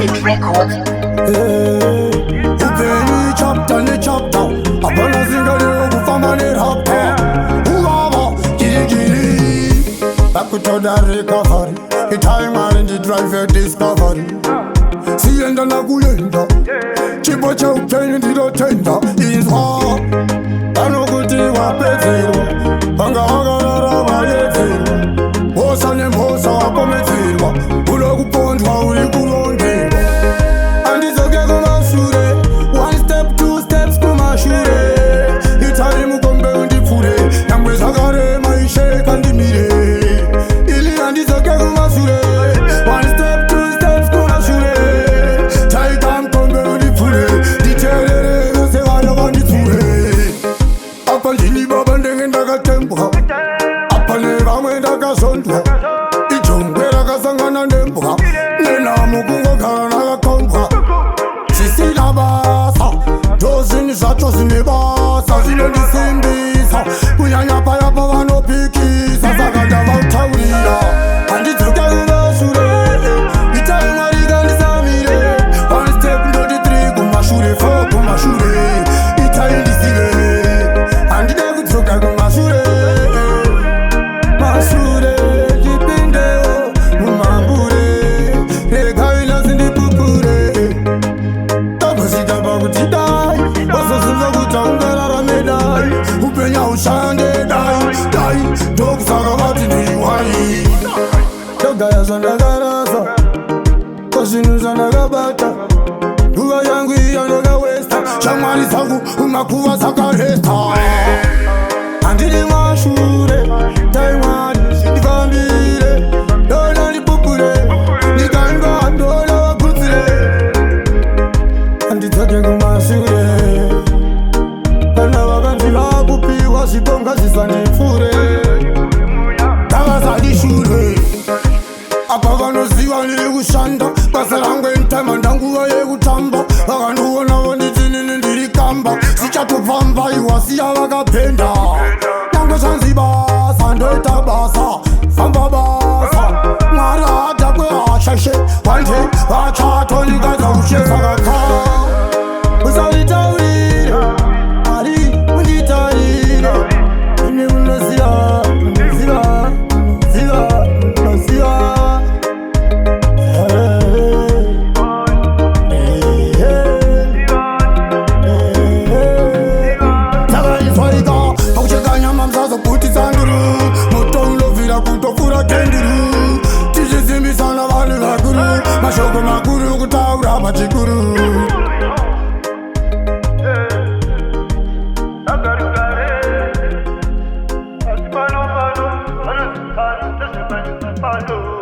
Unit Records. Upenyu chapter nechapter, hapana zingadiwo kufamba neraptor. Uvava girigiri vakutoda recovery. Itai Mwari ndidrive Discovery. Siyenda nakuyenda, chipo cheupenyu ndinotenda. Inzwa vanokuti wapedzerwa, vanga vakarara vayedzerwa, mhosa nemhosa wapomedzerwa, uno kupondwa uri kuronderwa. Handidzoke kumashure, one step, two steps kumashure. Itai mukombe undipfure, nyangwe zvakarema, Ishe kandimire. Ili handidzoke kumashure, one step, two steps kumashure. Taika mukombe undipfure, nditeerere vese vaya vanditsure. Apa ndini baba ndenge ndakatembwa, apa nevamwe ndakazondwa. Ijongwe rakasangana nembwa, nenhamo kungogara ndakakombwa. Zvisina basa ndo zvinhu zvacho zvine basa, zvinondisimbisa kunyanya paya pavanopikisa. Saka ndavautaurira, handidzoke kumashure. Itai Mwari kandisamire. One step ndoti three kumashure, four kumashure. Itai ndisive, handide kudzoka kumashure. Mashure chipindewo mumambure, regai nhasi ndipupure. Tambosvika pakuti dai wazoziva kuti haungararame, dai upenyu haushande, dai dai. Ndokusaka vati ndiriwai, ndogaya zvandakarasa pazvinhu zvandakabata. Nguva yangu iya ndakawesta, shamwari dzangu umakuva dzakaresta. Handidi mashure, tai Mwari ndifambire. Ndona ndipupure, ndikaimba ndona vakudzire. Handidzoke kumashure. Kana vakanzi vakupiwa zvipo, ngazvisandipfure, ngavasandishure. Apa vanoziva ndiri kushanda basa rangu anytime, ndanguva yekutamba. Vakandiona vanditi nini ndiri kamba, zichatopfamba iwasiya vakapenda. Nyangwe zvanzi basa, ndoita basa, famba basa. Mwari haadhakwe, hashashe wanje vachatondikadza ushe. Saka usanditaurire, Mwari unditarire. Imi munoziva, munoziva, munoziva, munoziva. Takaiswaika pakucheka nyama, musazobutisa nduru. Moto unovhira kutopfuura kenduru. Tichisimbisana vanhu vakuru, mashoko makuru kutaura pachikuru. Pano pano, pano pano, pano.